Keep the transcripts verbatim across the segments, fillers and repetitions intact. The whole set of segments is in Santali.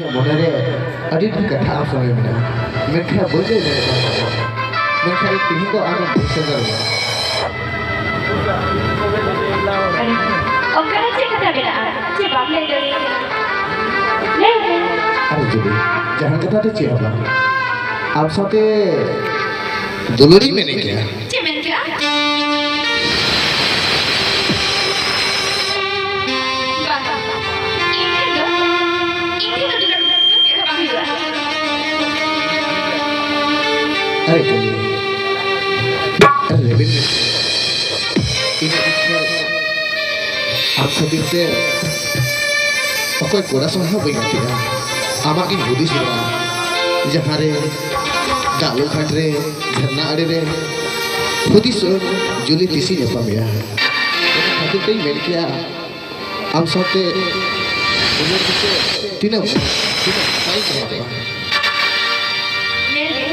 ᱢᱚᱱᱮᱨᱮ ᱟᱹᱰᱤ ᱰᱷᱮᱨ ᱠᱟᱛᱷᱟ ᱟᱢ ᱥᱚᱸᱜᱮ ᱢᱮᱱᱟᱜᱼᱟ, ᱢᱮᱱᱠᱷᱟᱱ ᱵᱟᱹᱧ ᱞᱟᱹᱭ ᱫᱟᱲᱮᱭᱟᱜ ᱠᱟᱱᱟ᱾ ᱢᱮᱱᱠᱷᱟᱱ ᱤᱧ ᱛᱮᱦᱮᱧ ᱫᱚ ᱟᱢᱮᱢ ᱵᱩᱡᱽ ᱥᱚᱫᱚᱨ ᱢᱮ᱾ ᱚᱱᱠᱟᱱᱟᱜ ᱪᱮᱫ ᱠᱟᱛᱷᱟ ᱢᱮᱱᱟᱜᱼᱟ ᱡᱮ ᱵᱟᱢ ᱞᱟᱹᱭ ᱫᱟᱲᱮᱭᱟᱜ ᱠᱟᱱᱟ? ᱞᱟᱹᱭ ᱢᱮ᱾ ᱟᱨᱮ ᱡᱩᱞᱤ, ᱡᱟᱦᱟᱱ ᱠᱟᱛᱷᱟ ᱫᱚ ᱪᱮᱫ ᱦᱚᱸ ᱵᱟᱝ᱾ ᱟᱢ ᱥᱟᱶᱛᱮ ᱫᱩᱞᱟᱹᱲᱤᱧ ᱢᱮᱱᱮᱫ ᱜᱮᱭᱟ᱾ ᱪᱮᱫ ᱢᱮᱱ ᱠᱮᱜᱼᱟ? ᱵᱟᱝ, ᱵᱟᱝ, ᱵᱟᱝ᱾ ᱤᱧ ᱴᱷᱮᱱ ᱫᱚ, ᱤᱧ ᱴᱷᱮᱱ ᱫᱚ ᱫᱩᱞᱟᱹᱲ ᱫᱚ ᱪᱮᱫ ᱦᱚᱸ ᱵᱟᱝ ᱦᱩᱭᱩᱜᱼᱟ᱾ ᱟᱨᱮ ᱠᱟᱹᱢᱤ, ᱟᱨᱮ ᱨᱮᱵᱮᱱ ᱢᱮ᱾ ᱤᱧ ᱴᱷᱮᱱ ᱟᱢ ᱠᱷᱟᱹᱛᱤᱨ ᱛᱮ ᱚᱠᱚᱭ ᱠᱚᱲᱟ ᱥᱟᱶ ᱦᱚᱸ ᱵᱟᱹᱧ ᱜᱟᱛᱮᱜᱼᱟ᱾ ᱟᱢᱟᱜ ᱜᱤᱧ ᱦᱩᱫᱤᱥ ᱮᱫᱟ᱾ ᱡᱟᱦᱟᱸ ᱨᱮ ᱫᱟᱜ ᱞᱩ ᱜᱷᱟᱴ ᱨᱮ ᱡᱷᱟᱨᱱᱟ ᱟᱲᱮ ᱨᱮ ᱦᱩᱫᱤᱥ ᱡᱩᱞᱤ ᱛᱤᱥᱤ ᱧᱟᱯᱟᱢᱮᱜᱼᱟ᱾ ᱚᱱᱟ ᱠᱷᱟᱹᱛᱤᱨ ᱛᱮᱧ ᱢᱮᱱ ᱠᱮᱜᱼᱟ, ᱟᱢ ᱥᱟᱶᱛᱮ ᱩᱢᱮᱨ ᱵᱤᱪᱟᱹᱨ ᱛᱤᱱᱟᱹᱜ ᱢᱚᱡᱽ, ᱛᱤᱱᱟᱹᱜ ᱱᱟᱯᱟᱭ ᱛᱟᱦᱮᱸ ᱠᱚᱜᱼᱟ᱾ ᱧᱮᱞ ᱢᱮ,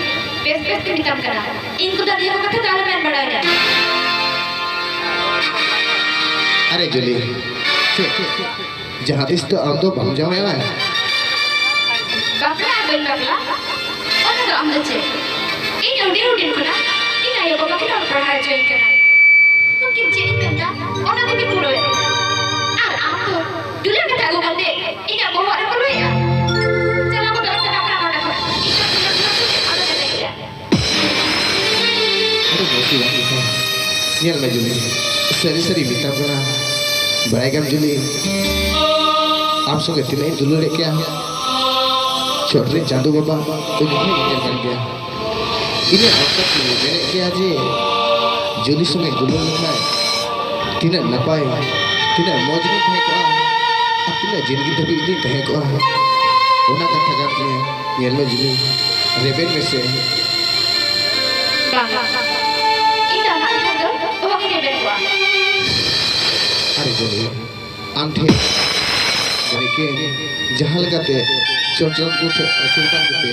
ᱵᱮᱥ ᱵᱮᱥ ᱛᱮ ᱢᱮᱛᱟᱢ ᱠᱟᱱᱟ, ᱤᱧ ᱠᱚᱫᱚ ᱱᱤᱭᱟᱹ ᱠᱚ ᱠᱟᱛᱷᱟ ᱫᱚ ᱟᱞᱚᱢ ᱢᱮᱱ ᱵᱟᱲᱟᱣᱟᱹᱧᱟ᱾ ᱟᱨᱮ ᱡᱩᱞᱤ, ᱪᱮᱫ, ᱪᱮᱫ, ᱪᱮᱫ? ᱡᱟᱦᱟᱸ ᱛᱤᱥ ᱫᱚ ᱟᱢ ᱫᱚ ᱵᱟᱢ ᱡᱟᱶᱟᱭᱚᱜᱼᱟ? ᱵᱟᱯᱞᱟ ᱟᱨ ᱵᱟᱹᱧ ᱵᱟᱯᱞᱟ, ᱚᱱᱟ ᱫᱚ ᱟᱢ ᱫᱚ ᱪᱮᱫ? ᱤᱧ ᱦᱩᱰᱤᱧ ᱦᱩᱰᱤᱧ ᱠᱷᱚᱱᱟᱜ ᱤᱧ ᱟᱭᱳ ᱵᱟᱵᱟ ᱠᱤᱱ ᱚᱞ ᱯᱟᱲᱦᱟᱣ ᱦᱚᱪᱚᱧ ᱠᱟᱱᱟ᱾ ᱩᱱᱠᱤᱱ ᱪᱮᱫ ᱤᱧ ᱢᱮᱱᱫᱟ, ᱚᱱᱟ ᱠᱚᱜᱮ ᱯᱩᱨᱟᱹᱣᱮᱫ᱾ ᱟᱨ ᱟᱢ ᱫᱚ ᱫᱩᱞᱟᱹᱲ ᱠᱟᱛᱷᱟ ᱟᱹᱜᱩ ᱠᱟᱛᱮ ᱤᱧᱟᱹᱜ ᱵᱚᱦᱚᱜ ᱨᱮᱢ ᱟᱹᱜᱩᱭᱮᱫᱼᱟ᱾ ᱪᱟᱞᱟᱣ ᱜᱚᱫᱚᱜ ᱟᱢ ᱥᱮ ᱵᱟᱯᱞᱟ ᱱᱚᱰᱮ ᱠᱷᱚᱱ? ᱤᱧ ᱫᱚ ᱫᱩᱞᱟᱹᱲ ᱫᱩᱞᱟᱹᱲ ᱠᱟᱛᱮ ᱟᱞᱚ ᱢᱮᱛᱟᱧᱟ᱾ ᱟᱹᱰᱤ ᱢᱚᱡᱽ ᱜᱮ ᱵᱟᱝ ᱦᱩᱭᱩᱜᱼᱟ᱾ ᱧᱮᱞ ᱢᱮ ᱡᱩᱞᱤ, ᱥᱟᱹᱨᱤ ᱥᱟᱹᱨᱤ ᱢᱮᱛᱟᱢ ᱠᱟᱱᱟ, ᱵᱟᱲᱟᱭ ᱜᱮᱭᱟᱢ ᱡᱩᱞᱤ, ᱟᱢ ᱥᱚᱸᱜᱮ ᱛᱤᱱᱟᱹᱜ ᱤᱧ ᱫᱩᱞᱟᱹᱲᱮᱫ ᱠᱮᱭᱟ, ᱪᱚᱴ ᱨᱮ ᱪᱟᱸᱫᱳ ᱵᱟᱵᱟ ᱩᱱᱤ ᱦᱚᱸᱭ ᱧᱮᱧᱮᱞ ᱠᱟᱱ ᱜᱮᱭᱟ᱾ ᱤᱧᱟᱹᱜ ᱢᱚᱛᱞᱚᱵ ᱤᱧ ᱢᱮᱱᱮᱫ ᱜᱮᱭᱟ ᱡᱮ ᱡᱩᱞᱤ ᱥᱚᱸᱜᱮ ᱫᱩᱞᱟᱹᱲ ᱞᱮᱠᱷᱟᱱ ᱛᱤᱱᱟᱹᱜ ᱱᱟᱯᱟᱭ, ᱛᱤᱱᱟᱹᱜ ᱢᱚᱡᱽ ᱜᱤᱧ ᱛᱟᱦᱮᱸ ᱠᱚᱜᱼᱟ ᱟᱨ ᱛᱤᱱᱟᱹᱜ ᱡᱤᱱᱫᱮᱜᱤ ᱫᱷᱟᱹᱵᱤᱡ ᱤᱧ ᱛᱟᱦᱮᱸ ᱠᱚᱜᱼᱟ᱾ ᱚᱱᱟ ᱠᱟᱛᱷᱟ ᱠᱟᱱ ᱜᱮᱭᱟ᱾ ᱧᱮᱞ ᱢᱮ ᱡᱩᱞᱤ, ᱨᱮᱵᱮᱱ ᱢᱮᱥᱮ᱾ ᱵᱟᱝ, ᱤᱧ ᱫᱚ ᱟᱢᱟᱜ ᱠᱟᱛᱷᱟ ᱫᱚ ᱚᱦᱚᱜᱤᱧ ᱨᱮᱵᱮᱱ ᱠᱚᱜᱼᱟ᱾ ᱟᱨᱮ ᱡᱩᱞᱤ, ᱟᱢ ᱴᱷᱮᱱ ᱨᱤᱠᱟᱹ ᱡᱟᱦᱟᱸ ᱞᱮᱠᱟᱛᱮ ᱪᱚᱴ ᱪᱟᱸᱫᱚ ᱴᱷᱮᱱ ᱟᱹᱥᱩᱞ ᱠᱟᱱ ᱠᱟᱛᱮ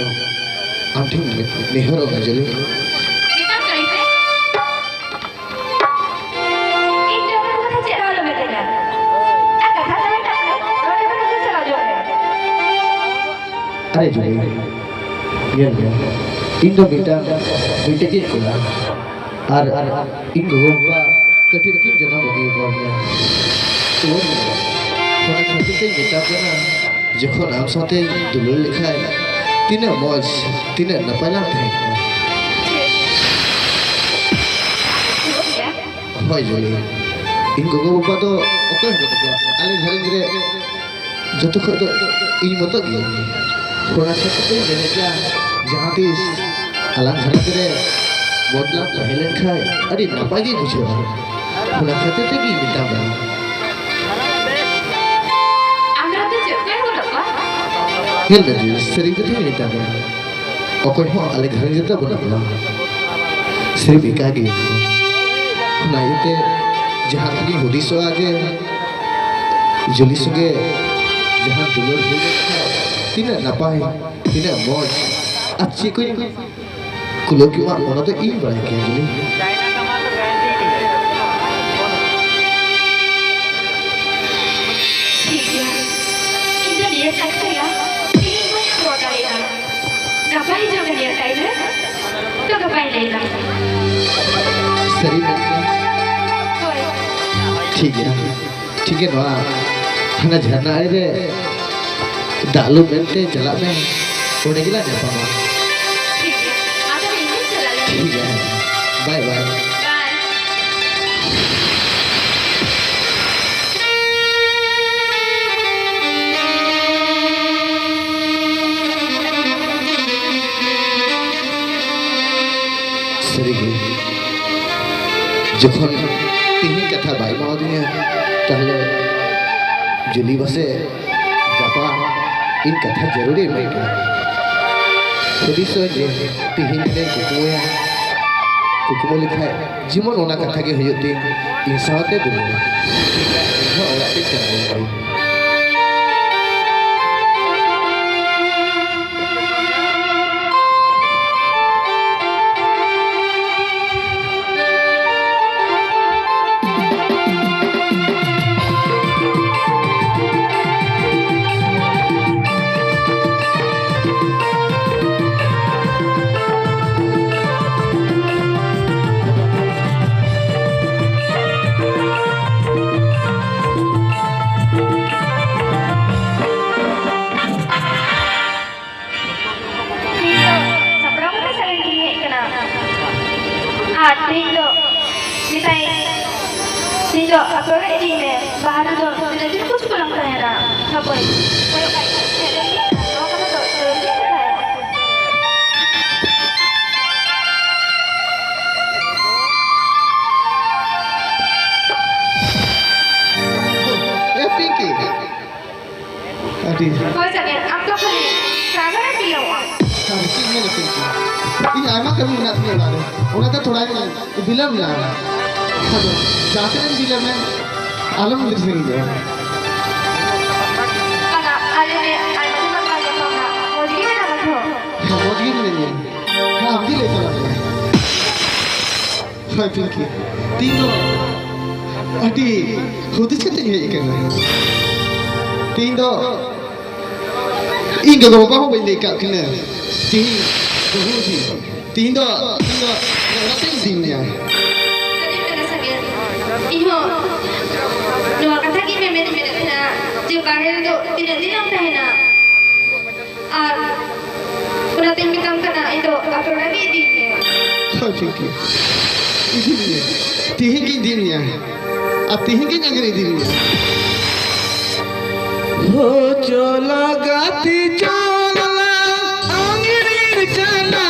ᱟᱢ ᱴᱷᱮᱱ ᱱᱮᱦᱚᱨᱚᱜ ᱢᱮ ᱡᱩᱞᱤ᱾ ᱢᱮᱛᱟᱢ ᱠᱟᱹᱱᱟᱹᱧ ᱥᱮ, ᱤᱧ ᱫᱚ ᱚᱱᱟ ᱠᱟᱛᱷᱟ ᱪᱮᱫ ᱦᱚᱸ ᱟᱞᱚᱢ ᱢᱮᱛᱟᱹᱧᱟ᱾ ᱟᱨ ᱠᱟᱛᱷᱟ ᱛᱟᱦᱮᱸ ᱠᱟᱱ ᱠᱷᱟᱱ ᱱᱚᱰᱮ ᱠᱷᱚᱱ ᱩᱰᱩᱠ ᱪᱟᱞᱟᱣ ᱦᱚᱪᱚᱜ ᱢᱮ᱾ ᱟᱨᱮ ᱡᱩᱞᱤ, ᱧᱮᱞ ᱢᱮ, ᱤᱧ ᱫᱚ ᱢᱤᱫᱴᱟᱝ, ᱢᱤᱫᱴᱟᱝ ᱜᱤᱧ ᱠᱚᱲᱟ, ᱟᱨ ᱤᱧ ᱜᱚᱜᱚ ᱵᱟᱵᱟ ᱠᱟᱹᱴᱤᱡ ᱨᱮᱠᱤᱱ ᱡᱟᱱᱟᱢ ᱵᱟᱹᱜᱤ ᱟᱠᱟᱣᱫᱤᱧᱟ᱾ ᱛᱚ, ᱚᱱᱟ ᱠᱷᱟᱹᱛᱤᱨ ᱛᱮᱧ ᱢᱮᱛᱟᱢ ᱠᱟᱱᱟ, ᱡᱚᱠᱷᱚᱱ ᱟᱢ ᱥᱟᱶᱛᱮᱧ ᱫᱩᱞᱟᱹᱲ ᱞᱮᱠᱷᱟᱡ ᱛᱤᱱᱟᱹᱜ ᱢᱚᱡᱽ, ᱛᱤᱱᱟᱹᱜ ᱱᱟᱯᱟᱭ ᱞᱟᱝ ᱛᱟᱦᱮᱸ ᱠᱚᱜᱼᱟ᱾ ᱦᱳᱭ ᱡᱩᱞᱤ, ᱤᱧ ᱜᱚᱜᱚ ᱵᱟᱵᱟ ᱫᱚ ᱚᱠᱚᱭ ᱦᱚᱸ ᱵᱟᱹᱱᱩᱜ ᱠᱚᱣᱟ ᱟᱞᱮ ᱜᱷᱟᱨᱚᱸᱡᱽ ᱨᱮ᱾ ᱡᱚᱛᱚ ᱠᱷᱚᱡ ᱫᱚ ᱤᱧ ᱢᱚᱛᱚ ᱜᱮ᱾ ᱚᱱᱟ ᱠᱷᱟᱹᱛᱤᱨ ᱛᱮᱧ ᱢᱮᱱᱮᱫ ᱠᱟᱱ, ᱡᱟᱦᱟᱸ ᱛᱤᱥ ᱟᱞᱟᱝ ᱜᱷᱟᱨᱚᱸᱡᱽ ᱨᱮ ᱢᱚᱡᱽ ᱞᱟᱝ ᱛᱟᱦᱮᱸ ᱞᱮᱱ ᱠᱷᱟᱡ ᱟᱹᱰᱤ ᱱᱟᱯᱟᱭ ᱜᱮ ᱵᱩᱡᱷᱟᱹᱜᱼᱟ᱾ ᱚᱱᱟ ᱠᱷᱟᱹᱛᱤᱨ ᱛᱮᱜᱮᱧ ᱢᱮᱛᱟᱢ ᱠᱟᱱᱟ᱾ ᱟᱢ ᱨᱮᱱ ᱫᱚ ᱪᱮᱫ ᱚᱠᱚᱭ ᱦᱚᱸ ᱵᱟᱹᱱᱩᱜ ᱠᱚᱣᱟ? ᱧᱮᱞ ᱢᱮ ᱡᱩᱞᱤ, ᱥᱟᱹᱨᱤ ᱠᱟᱛᱷᱟᱧ ᱢᱮᱛᱟᱢ ᱠᱟᱱᱟ, ᱚᱠᱚᱭ ᱦᱚᱸ ᱟᱞᱮ ᱜᱷᱟᱨᱚᱸᱡᱽ ᱨᱮᱫᱚ ᱵᱟᱹᱱᱩᱜ ᱠᱚᱣᱟ᱾ ᱥᱤᱨᱯ ᱮᱠᱟ ᱜᱮ᱾ ᱚᱱᱟ ᱤᱭᱟᱹᱛᱮ ᱡᱟᱦᱟᱸ ᱛᱤᱱᱟᱹᱜ ᱦᱩᱫᱤᱥᱚᱜᱼᱟ ᱡᱮ ᱡᱩᱞᱤ ᱥᱚᱸᱜᱮ ᱡᱟᱦᱟᱸ ᱫᱩᱞᱟᱹᱲ ᱦᱩᱭ ᱞᱮᱱᱠᱷᱟᱱ ᱛᱤᱱᱟᱹᱜ ᱱᱟᱯᱟᱭ, ᱛᱤᱱᱟᱹᱜ ᱢᱚᱡᱽ, ᱟᱨ ᱪᱮᱫ ᱠᱚᱧ ᱠᱩᱞᱟᱹᱣ ᱠᱮᱫᱟ, ᱚᱱᱟ ᱫᱚ ᱤᱧ ᱵᱟᱲᱟᱭ ᱠᱮᱭᱟ ᱡᱩᱞᱤ᱾ ᱴᱷᱤᱠ ᱜᱮᱭᱟ, ᱤᱧ ᱫᱚ ᱱᱤᱭᱟᱹ ᱠᱟᱛᱷᱟ ᱜᱮ ᱛᱮᱦᱮᱧ ᱵᱟᱹᱧ ᱨᱚᱲ ᱫᱟᱲᱮᱭᱟᱜᱼᱟ᱾ ᱜᱟᱯᱟ ᱦᱤᱡᱩᱜ ᱢᱮ ᱱᱤᱭᱟᱹ ᱴᱟᱭᱤᱢ ᱨᱮ, ᱛᱚ ᱜᱟᱯᱟᱧ ᱞᱟᱹᱭ ᱟᱢᱟ᱾ ᱥᱟᱹᱨᱤ ᱢᱮᱱᱛᱮ? ᱦᱳᱭ᱾ ᱴᱷᱤᱠ ᱜᱮᱭᱟ, ᱴᱷᱤᱠ ᱜᱮᱭᱟ, ᱱᱚᱣᱟ ᱦᱟᱱᱟ ᱡᱷᱟᱨᱱᱟ ᱟᱲᱮ ᱨᱮ ᱫᱟᱜ ᱞᱩ ᱢᱮᱱᱛᱮ ᱪᱟᱞᱟᱜ ᱢᱮ, ᱚᱸᱰᱮ ᱜᱮᱞᱟᱝ ᱧᱟᱯᱟᱢᱟ᱾ ᱴᱷᱤᱠ ᱜᱮᱭᱟ, ᱟᱫᱚ ᱤᱧ ᱦᱚᱸᱧ ᱪᱟᱞᱟᱜ ᱞᱟᱹᱜᱤᱫ᱾ ᱴᱷᱤᱠ ᱜᱮᱭᱟ, ᱵᱟᱭ ᱵᱟᱭ᱾ ᱵᱟᱭ᱾ ᱥᱟᱹᱨᱤᱜᱮ, ᱡᱚᱠᱷᱚᱱ ᱛᱤᱦᱤᱧ ᱠᱟᱛᱷᱟ ᱵᱟᱭ ᱮᱢᱟᱣᱟᱫᱤᱧᱟ, ᱛᱟᱦᱞᱮ ᱡᱩᱞᱤ ᱵᱟᱥᱮ ᱜᱟᱯᱟ ᱤᱧ ᱠᱟᱛᱷᱟ ᱡᱟᱹᱨᱩᱲᱮ ᱮᱢᱟᱹᱧ ᱠᱟᱱᱟ᱾ ᱦᱩᱫᱤᱥᱚᱜ ᱡᱮ ᱛᱤᱦᱤᱧ ᱨᱮ ᱠᱩᱠᱢᱩᱭᱟ, ᱠᱩᱠᱢᱩ ᱞᱮᱠᱷᱟᱡ ᱡᱮᱢᱚᱱ ᱚᱱᱟ ᱠᱟᱛᱷᱟ ᱜᱮ ᱦᱩᱭᱩᱜ ᱛᱤᱧ, ᱤᱧ ᱥᱟᱶᱛᱮ ᱫᱩᱞᱟᱹᱲ᱾ ᱤᱧ ᱦᱚᱸ ᱚᱲᱟᱜ ᱛᱮᱧ ᱪᱟᱞᱟᱣ ᱞᱮᱱ ᱜᱮ᱾ ᱛᱮᱦᱮᱧ ᱫᱚ ᱢᱮᱛᱟᱭ, ᱛᱮᱦᱮᱧ ᱫᱚ ᱟᱯᱮ ᱚᱲᱟᱜ ᱤᱫᱤᱭ ᱢᱮ᱾ ᱵᱟᱦᱟ ᱨᱮᱫᱚ ᱛᱤᱱᱟᱹᱜ ᱫᱤᱱ ᱠᱚ ᱪᱩᱠᱩ ᱞᱟᱝ ᱛᱟᱦᱮᱱᱟ? ᱦᱟᱯᱳᱭ, ᱠᱚᱭᱚᱜ ᱠᱟᱭ ᱦᱮᱡ ᱞᱮᱱ ᱜᱮ᱾ ᱱᱚᱣᱟ ᱠᱟᱛᱷᱟ ᱫᱚ ᱡᱚᱞᱫᱤ ᱠᱟᱛᱷᱟᱭᱟ᱾ ᱮ ᱯᱤᱝᱠᱤ, ᱟᱹᱰᱤ ᱦᱳᱭ ᱥᱟᱜᱮᱱ, ᱟᱢ ᱫᱚ ᱠᱷᱟᱹᱞᱤ ᱥᱟᱜᱮᱱ ᱮᱢ ᱵᱤᱞᱚᱢᱚᱜᱼᱟ᱾ ᱟᱨ ᱪᱮᱫ ᱢᱮᱱᱟ ᱯᱤᱝᱠᱤ? ᱤᱧ ᱟᱭᱢᱟ ᱠᱟᱹᱢᱤ ᱢᱮᱱᱟᱜ ᱛᱤᱧᱟ ᱚᱲᱟᱜ ᱨᱮ, ᱚᱱᱟᱛᱮ ᱛᱷᱚᱲᱟᱧ ᱵᱤᱞᱚᱢ ᱮᱱᱟ᱾ ᱟᱫᱚ ᱡᱟᱦᱟᱸ ᱛᱤᱱᱟᱹᱜ ᱮᱢ ᱵᱤᱞᱚᱢ ᱮᱱ, ᱟᱞᱚᱢ ᱞᱟᱹᱭ ᱥᱟᱺᱜᱤᱧᱚᱜᱼᱟ᱾ ᱵᱟᱝᱟ, ᱟᱞᱮ ᱞᱮ ᱟᱭᱢᱟ ᱫᱤᱱ ᱵᱟᱝ ᱧᱟᱯᱟᱢ ᱮᱱᱟ᱾ ᱢᱚᱡᱽ ᱜᱮ ᱢᱮᱱᱟᱢᱟ ᱛᱚ? ᱦᱮᱸ, ᱢᱚᱡᱽ ᱜᱮ ᱢᱤᱱᱟᱹᱧᱟ᱾ ᱦᱮᱸ, ᱟᱢ ᱜᱮ ᱞᱟᱹᱭ ᱛᱟᱞᱟᱝ ᱢᱮ᱾ ᱦᱳᱭ ᱯᱤᱝᱠᱤ, ᱛᱤᱦᱤᱧ ᱫᱚ ᱟᱹᱰᱤ ᱦᱩᱫᱤᱥ ᱠᱟᱛᱮᱧ ᱦᱮᱡ ᱟᱠᱟᱱᱟ᱾ ᱛᱤᱦᱤᱧ ᱫᱚ ᱤᱧ ᱜᱚᱜᱚ ᱵᱟᱵᱟ ᱦᱚᱸ ᱵᱟᱹᱧ ᱞᱟᱹᱭ ᱟᱠᱟᱫ ᱠᱤᱱᱟᱹ᱾ ᱛᱤᱦᱤᱧ ᱵᱟᱹᱦᱩ ᱤᱫᱤ, ᱛᱤᱦᱤᱧ ᱫᱚ, ᱛᱤᱦᱤᱧ ᱫᱚ ᱚᱲᱟᱜ ᱛᱮᱧ ᱤᱫᱤ ᱢᱮᱭᱟ᱾ ᱥᱟᱹᱨᱤ ᱠᱟᱱᱟ ᱥᱟᱜᱮᱱ, ᱤᱧ ᱦᱚᱸ ᱱᱚᱣᱟ ᱠᱟᱛᱷᱟ ᱜᱮ ᱢᱮᱢᱮᱱ ᱢᱮᱱᱮᱫ ᱛᱟᱦᱮᱱᱟ ᱡᱮ ᱵᱟᱦᱨᱮ ᱨᱮᱫᱚ ᱛᱤᱱᱟᱹᱜ ᱫᱤᱱ ᱮᱢ ᱛᱟᱦᱮᱱᱟ? ᱟᱨ ᱚᱱᱟᱛᱮᱧ ᱢᱮᱛᱟᱢ ᱠᱟᱱᱟ, ᱤᱧ ᱫᱚ ᱟᱯᱮ ᱚᱲᱟᱜ ᱜᱮ ᱤᱫᱤᱧ ᱢᱮ᱾ ᱦᱳᱭ ᱯᱤᱝᱠᱤ, ᱤᱫᱤ ᱢᱮᱭᱟ, ᱛᱤᱦᱤᱧ ᱜᱤᱧ ᱤᱫᱤ ᱢᱮᱭᱟ, ᱟᱨ ᱛᱤᱦᱤᱧ ᱜᱤᱧ ᱟᱸᱜᱤᱨ ᱤᱫᱤ ᱢᱮᱭᱟ᱾ ᱦᱳ ᱪᱚᱞᱚ ᱜᱟᱛᱮ ᱪᱚᱞᱚ ᱟᱸᱜᱤᱨ ᱪᱟᱞᱟᱜᱼᱟ,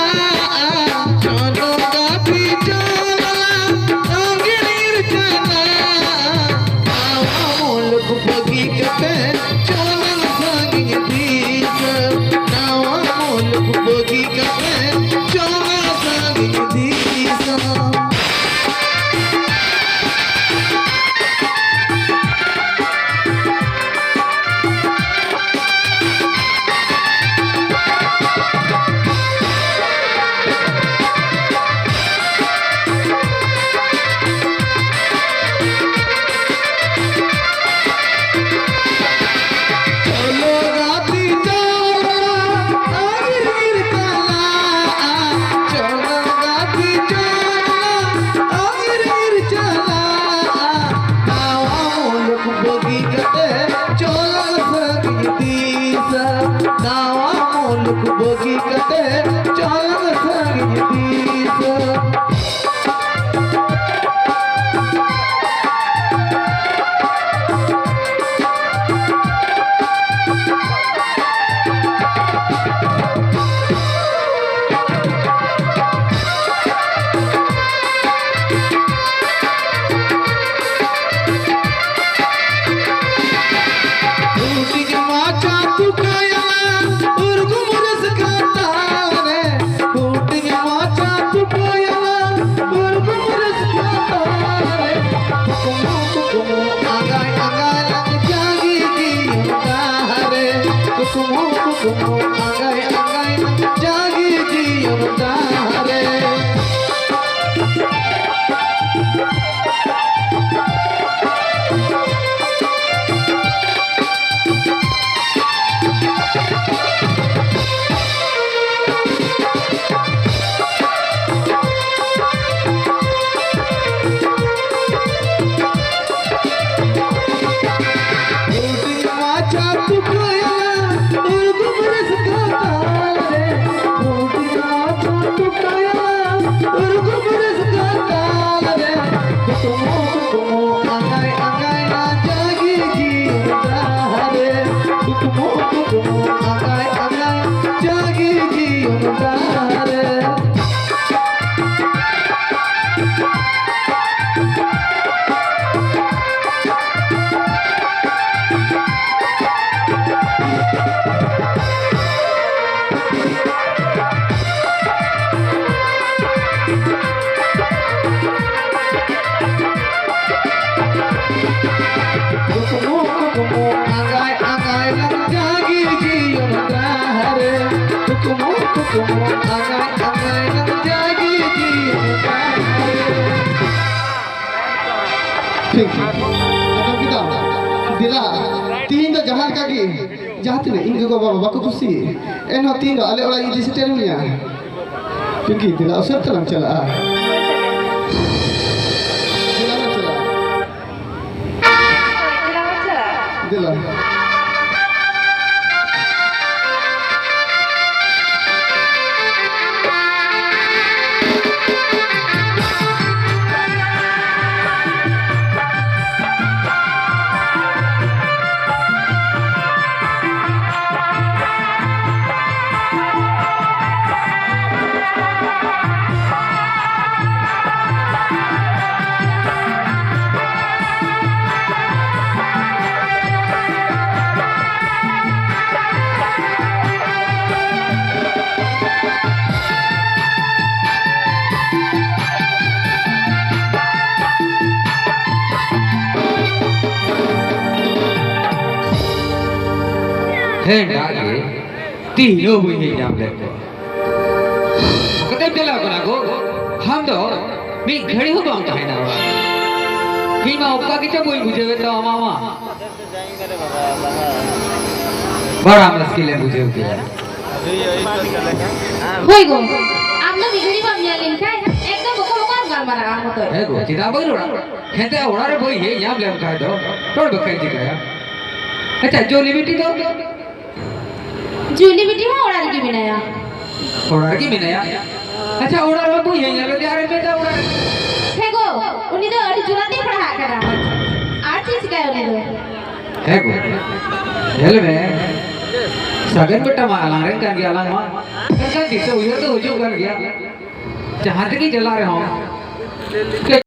ᱪᱚᱞᱚ ᱜᱟᱛᱮ ᱪᱚᱞᱚ ᱟᱸᱜᱤᱨ ᱪᱟᱞᱟᱜᱼᱟ᱾ ᱱᱟᱣᱟ ᱢᱩᱞᱩᱠ ᱵᱟᱹᱜᱤ ᱠᱟᱛᱮ ᱪᱚᱞᱚ ᱥᱟᱺᱜᱤᱧ ᱫᱤᱥᱚᱢ᱾ ᱱᱟᱣᱟ ᱢᱩᱞᱩᱠ ᱵᱟᱹᱜᱤ ᱠᱟᱛᱮ ᱪᱚᱞᱚ ᱥᱟᱺᱜᱤᱧ ᱫᱤᱥᱚᱢ᱾ ᱵᱟᱹᱜᱤ ᱠᱟᱛᱮ ᱪᱚᱞᱚ ᱥᱟᱺᱜᱤᱧ ᱫᱤᱥᱚᱢ᱾ ᱠᱩᱠᱢᱩ ᱟᱸᱜᱟᱭ ᱟᱸᱜᱟᱭ ᱡᱟᱜᱮ ᱡᱤᱭᱚᱱ ᱰᱟᱦᱟᱨ ᱨᱮ᱾ ᱦᱩᱰᱤᱧ ᱢᱟᱪᱷᱟ ᱛᱩᱠᱟᱹᱭᱟᱞᱟᱝ ᱩᱨᱜᱩᱢ ᱨᱟᱹᱥᱠᱟᱹ ᱛᱟᱞᱟᱨᱮ᱾ ᱦᱩᱰᱤᱧ ᱢᱟᱪᱷᱟ ᱛᱩᱠᱟᱹᱭᱟᱞᱟᱝ ᱩᱨᱜᱩᱢ ᱨᱟᱹᱥᱠᱟᱹ ᱛᱟᱞᱟᱨᱮ᱾ ᱠᱩᱠᱢᱩ ᱠᱩᱠᱢᱩ ᱟᱸᱜᱟᱭ ᱟᱸᱜᱟᱭ ᱱᱟ ᱡᱟᱜᱮ ᱡᱤᱭᱚᱱ ᱰᱟᱦᱟᱨ ᱨᱮ᱾ ᱠᱩᱠᱢᱩ ᱠᱩᱠᱢᱩ ᱟᱸᱜᱟᱭ ᱟᱸᱜᱟᱭ ᱡᱟᱜᱮ ᱡᱤᱭᱚᱱ ᱰᱟᱦᱟᱨ ᱨᱮ᱾ ᱠᱩᱠᱢᱩ ᱠᱩᱠᱢᱩ ᱟᱸᱜᱟᱭ ᱟᱸᱜᱟᱭ ᱞᱟᱝ ᱡᱟᱜᱮ ᱡᱤᱭᱚᱱ ᱰᱟᱦᱟᱨ ᱨᱮ᱾ ᱠᱩᱠᱢᱩ ᱠᱩᱠᱢᱩ ᱟᱸᱜᱟᱭ ᱟᱸᱜᱟᱭ ᱞᱟᱝ ᱡᱟᱜᱮ ᱡᱤᱭᱚᱱ ᱰᱟᱦᱟᱨ ᱨᱮ᱾ ᱴᱷᱤᱠ᱾ ᱟᱸᱡᱚᱢ ᱠᱮᱫᱟᱢ? ᱫᱮᱞᱟ, ᱛᱤᱦᱤᱧ ᱫᱚ ᱡᱟᱦᱟᱸ ᱞᱮᱠᱟ ᱜᱮ, ᱡᱟᱦᱟᱸ ᱛᱤᱱᱟᱹᱜ ᱤᱧ ᱜᱚᱜᱚ ᱵᱟᱵᱟ ᱵᱟᱠᱚ ᱠᱩᱥᱤ, ᱮᱱᱦᱚᱸ ᱛᱤᱦᱤᱧ ᱫᱚ ᱟᱞᱮ ᱚᱲᱟᱜ ᱤᱧ ᱤᱫᱤ ᱥᱮᱴᱮᱨ ᱢᱮᱭᱟ᱾ ᱯᱤᱝᱠᱤ, ᱫᱮᱞᱟ ᱩᱥᱟᱹᱨᱟ ᱛᱮᱞᱟᱝ ᱪᱟᱞᱟᱜᱼᱟ᱾ ᱫᱮᱞᱟ ᱞᱟᱝ ᱪᱟᱞᱟᱜᱼᱟ᱾ ᱫᱮᱞᱟ᱾ ᱦᱮᱸ, ᱰᱟᱠ ᱜᱮ᱾ ᱛᱤᱦᱤᱧ ᱦᱚᱸ ᱵᱟᱹᱧ ᱦᱮᱡ ᱧᱟᱢ ᱞᱮᱫ ᱠᱚᱣᱟ᱾ ᱚᱠᱟᱛᱮᱢ ᱪᱟᱞᱟᱣ ᱠᱟᱱᱟ ᱜᱳ? ᱟᱢ ᱫᱚ ᱢᱤᱫ ᱜᱷᱟᱹᱲᱤ ᱦᱚᱸ ᱵᱟᱢ ᱛᱟᱦᱮᱱᱟ ᱚᱲᱟᱜ ᱨᱮ᱾ ᱤᱧ ᱢᱟ ᱚᱠᱟ ᱜᱮᱪᱚ ᱵᱟᱹᱧ ᱵᱩᱡᱷᱟᱹᱣᱮᱫ ᱛᱟᱢᱟ ᱟᱢᱟᱜ ᱢᱟ᱾ ᱵᱟᱲᱟ ᱢᱩᱥᱠᱤᱞᱮᱢ ᱵᱩᱡᱷᱟᱹᱣ ᱠᱮᱫᱟ᱾ ᱦᱳᱭ ᱜᱳ, ᱟᱢ ᱫᱚ ᱢᱤᱫ ᱜᱷᱟᱹᱲᱤ ᱵᱟᱢ ᱧᱮᱞ ᱞᱮᱱᱠᱷᱟᱱ ᱮᱠᱫᱚᱢ ᱵᱚᱠᱚ ᱵᱚᱠᱚ ᱟᱢ ᱜᱟᱞᱢᱟᱨᱟᱜᱼᱟ ᱟᱢ ᱢᱚᱛᱚ᱾ ᱦᱮᱸ ᱜᱳ, ᱪᱮᱫᱟᱜ ᱵᱟᱹᱧ ᱨᱚᱲᱟ? ᱦᱮᱸᱛᱮ ᱚᱲᱟᱜ ᱨᱮ ᱵᱟᱹᱧ ᱦᱮᱡ ᱧᱟᱢ ᱞᱮᱱ ᱠᱷᱟᱱ ᱫᱚ ᱨᱚᱲ ᱵᱟᱹᱧ ᱪᱤᱠᱟᱹᱭᱟ᱾ ᱟᱪᱪᱷᱟ, ᱡᱩᱞᱤ ᱵᱤᱴᱤ ᱫᱚ? ᱡᱩᱞᱤ ᱵᱤᱴᱤ ᱢᱟ ᱚᱲᱟᱜ ᱨᱮᱜᱮ ᱢᱮᱱᱟᱭᱟ᱾ ᱚᱲᱟᱜ ᱨᱮᱜᱮ ᱢᱮᱱᱟᱭᱟ? ᱟᱪᱪᱷᱟ, ᱚᱲᱟᱜ ᱨᱮ ᱵᱟᱹᱧ ᱦᱮᱡ ᱧᱟᱢ ᱞᱮᱫᱮᱭᱟ, ᱟᱨᱮ ᱢᱮᱱᱫᱟ ᱚᱲᱟᱜ ᱨᱮ᱾ ᱦᱮᱸ ᱜᱳ, ᱩᱱᱤ ᱫᱚ ᱟᱹᱰᱤ ᱡᱳᱨᱟᱛᱮᱭ ᱯᱟᱲᱦᱟᱜ ᱠᱟᱱᱟ᱾ ᱟᱨ ᱪᱮᱫ ᱪᱤᱠᱟᱹᱭᱟ ᱩᱱᱤ ᱫᱚ? ᱦᱮᱸ ᱜᱳ, ᱧᱮᱞ ᱢᱮ, ᱥᱟᱜᱮᱱ ᱵᱮᱴᱟ ᱢᱟ ᱟᱞᱟᱝ ᱨᱮᱱ ᱠᱟᱱ ᱜᱮᱭᱟ, ᱟᱞᱟᱝ ᱢᱟ᱾ ᱢᱮᱱᱠᱷᱟᱱ ᱫᱤᱥᱟᱹ ᱩᱭᱦᱟᱹᱨ ᱫᱚ ᱦᱤᱡᱩᱜ ᱠᱟᱱ ᱜᱮᱭᱟ᱾ ᱡᱟᱦᱟᱸ ᱛᱮᱜᱮ ᱪᱟᱞᱟᱜ ᱨᱮᱦᱚᱸ,